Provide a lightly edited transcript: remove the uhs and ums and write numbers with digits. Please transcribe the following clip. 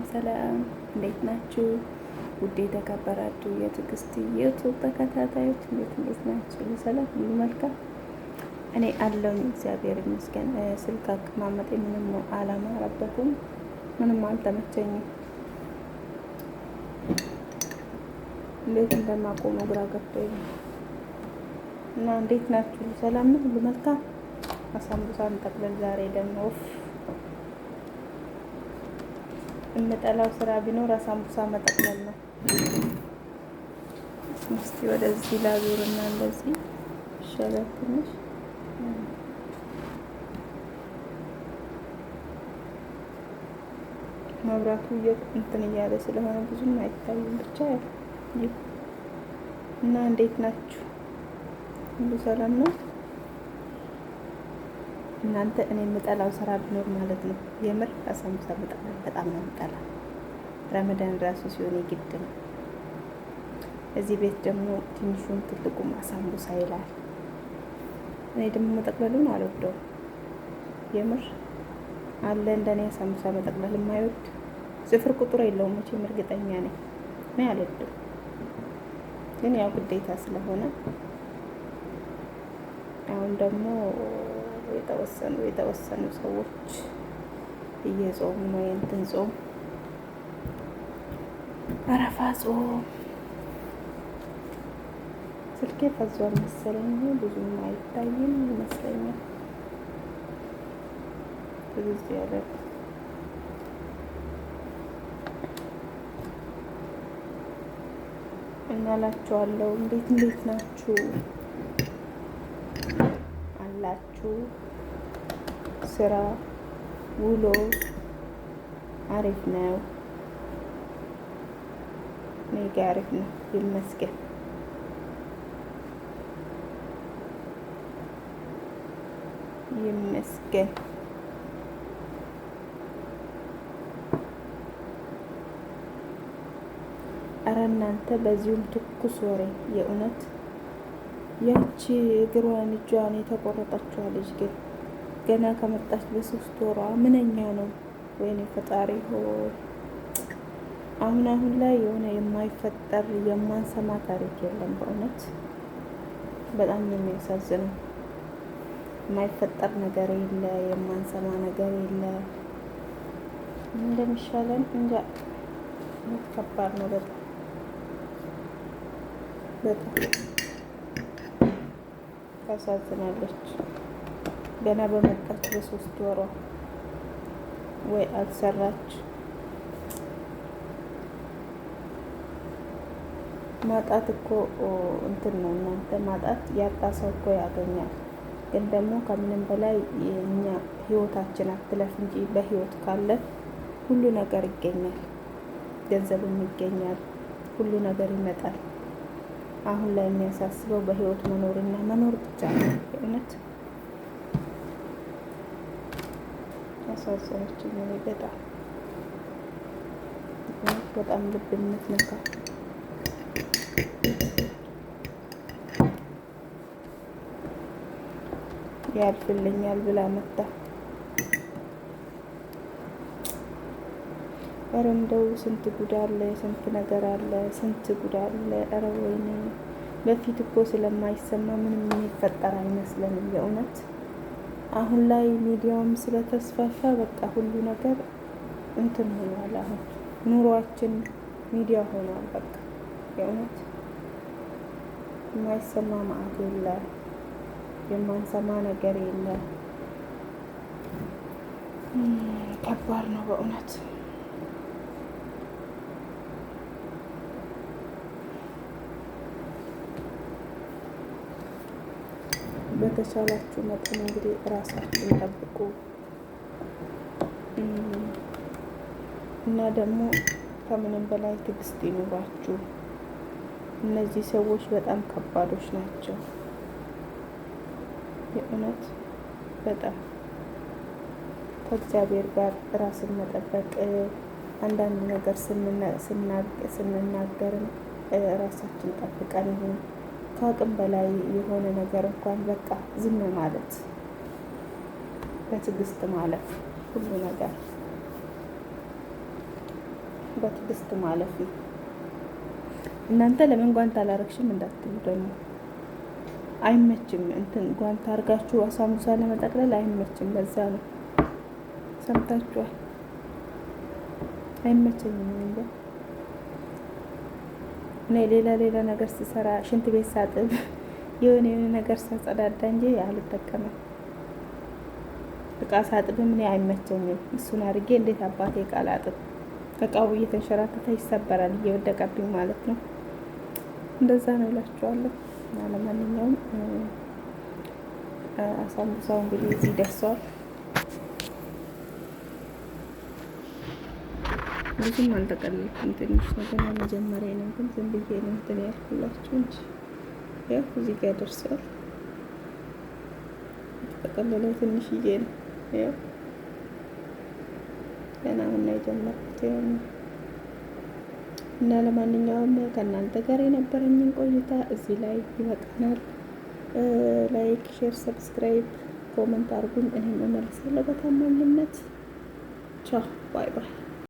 ሰላም፣ እንዴት ናችሁ? ውድ የተከበራችሁ የትዕግስት YouTube ተከታታዮች እንዴት እንዴት ናችሁ? ሰላም ሁሉ መልካም፣ እኔ አለሁኝ እግዚአብሔር ይመስገን። ስልክ አቀማመጤ ምንም አላማረበትም፣ ምንም አልተመቸኝም። እንዴት እንደማቆመው ግራ ገብቶኝ ነው። እና እንዴት ናችሁ? ሰላም ነው ሁሉ መልካም። አሳምቡሳን ጠቅለል ዛሬ ደግሞ የምጠላው ስራ ቢኖር አሳምቡሳ መጠቅለል ነው። እስቲ ወደዚህ ላዙርና እንደዚህ ይሻላል ትንሽ። መብራቱ እንትን እያለ ስለሆነ ብዙም አይታይም። ብቻ ያው እና እንዴት ናችሁ? ሁሉ ሰላም ነው? እናንተ እኔ የምጠላው ስራ ቢኖር ማለት ነው የምር አሳምቡሳ መጠቅለል በጣም ነው የምጠላ። ረመዳን ራሱ ሲሆን የግድ ነው። እዚህ ቤት ደግሞ ትንሹም ትልቁም አሳምቡሳ ይላል። እኔ ደግሞ መጠቅለሉን አልወደውም። የምር አለ እንደኔ አሳምቡሳ መጠቅለል የማይወድ ስፍር ቁጥር የለውም መቼም እርግጠኛ ነኝ። እኔ አልወድም፣ ግን ያው ግዴታ ስለሆነ አሁን ደግሞ የተወሰኑ የተወሰኑ ሰዎች እየጾሙ ነው። የእንትን ጾም አረፋ ጾም ስልኬ ፈዟል መሰለኝ ብዙም አይታይም ይመስለኛል። ትዝ ያለ እና እላችኋለሁ። እንዴት እንዴት ናችሁ አላችሁ? ስራ ውሎ አሪፍ ነው። እኔ ጋ አሪፍ ነው ይመስገን። ይመስገን። እረ እናንተ በዚሁም ትኩስ ወሬ የእውነት ያቺ እግሯን እጇን የተቆረጠችዋ ልጅ ግን ገና ከመጣች በ3 ወሯ ምንኛ ነው! ወይኔ ፈጣሪ ሆይ! አሁን አሁን ላይ የሆነ የማይፈጠር የማንሰማ ታሪክ የለም። በእውነት በጣም ነው የሚያሳዝነው። የማይፈጠር ነገር የለ፣ የማንሰማ ነገር የለ። እንደሚሻለን እንጃ። ከባድ ነው በጣም በጣም ታሳዝናለች። ገና በመጣች በ3 ወሯ ወይ አልሰራች። ማጣት እኮ እንትን ነው እናንተ፣ ማጣት ያጣ ሰው እኮ ያገኛል። ግን ደግሞ ከምንም በላይ የእኛ ህይወታችን አትለፍ እንጂ በህይወት ካለ ሁሉ ነገር ይገኛል። ገንዘብም ይገኛል፣ ሁሉ ነገር ይመጣል። አሁን ላይ የሚያሳስበው በህይወት መኖርና መኖር ብቻ ነው። የእውነት ያሳዘነችኝ እኔ በጣም በጣም ልብ የምትነካ ያልፍልኛል ብላ መጣ። ኧረ እንደው ስንት ጉድ አለ፣ ስንት ነገር አለ፣ ስንት ጉድ አለ። ኧረ ወይኔ በፊት እኮ ስለማይሰማ ምንም የሚፈጠር አይመስለንም። የእውነት አሁን ላይ ሚዲያውም ስለተስፋፋ በቃ ሁሉ ነገር እንትን ሆኗል። አሁን ኑሯችን ሚዲያ ሆኗል። በቃ የእውነት የማይሰማ መዓት የለ፣ የማንሰማ ነገር የለ። ከባድ ነው በእውነት። በተቻላችሁ መጠን እንግዲህ እራሳችሁን ጠብቁ እና ደግሞ ከምንም በላይ ትዕግስት ይኑራችሁ። እነዚህ ሰዎች በጣም ከባዶች ናቸው። የእውነት በጣም ከእግዚአብሔር ጋር ራስን መጠበቅ፣ አንዳንድ ነገር ስንናገርም ራሳችን ጠብቀን ይሁን። ከአቅም በላይ የሆነ ነገር እንኳን በቃ ዝም ማለት፣ በትዕግስት ማለፍ ሁሉ ነገር። በትዕግስት ማለፍ ነው። እናንተ ለምን ጓንት አላረግሽም እንዳትሉ ደግሞ አይመችም። እንትን ጓንት አድርጋችሁ አሳምቡሳ ለመጠቅለል አይመችም። ለዛ ነው ሰምታችኋል። አይመቸኝም እንጃ። እኔ ሌላ ሌላ ነገር ስሰራ ሽንት ቤት ሳጥብ የሆነ የሆነ ነገር ሳጸዳዳ እንጂ አልጠቀምም። እቃ ሳጥብም እኔ አይመቸኝም። እሱን አድርጌ እንዴት አባቴ እቃ ላጥብ? እቃው እየተንሸራተተ ይሰበራል፣ እየወደቀብኝ ማለት ነው። እንደዛ ነው እላችኋለሁ። እና ለማንኛውም አሳምቡሳው እንግዲህ እዚህ ደርሷል። ብዙም አልጠቀለልኩም፣ ትንሽ ነው ገና መጀመሪያ ነው። ግን ዝም ብዬ ነው እንትን ያልኩላችሁ እንጂ ያው እዚህ ጋር ደርሷል። የተጠቀለለው ትንሽዬ ነው። ያው ገና አሁን ነው የጀመርኩት። ያው እና ለማንኛውም ከእናንተ ጋር የነበረኝን ቆይታ እዚህ ላይ ይበቃናል። Like፣ share፣ subscribe፣ comment አድርጉኝ። እኔም እመልሳለሁ በታማኝነት። ቻው፣ bye bye።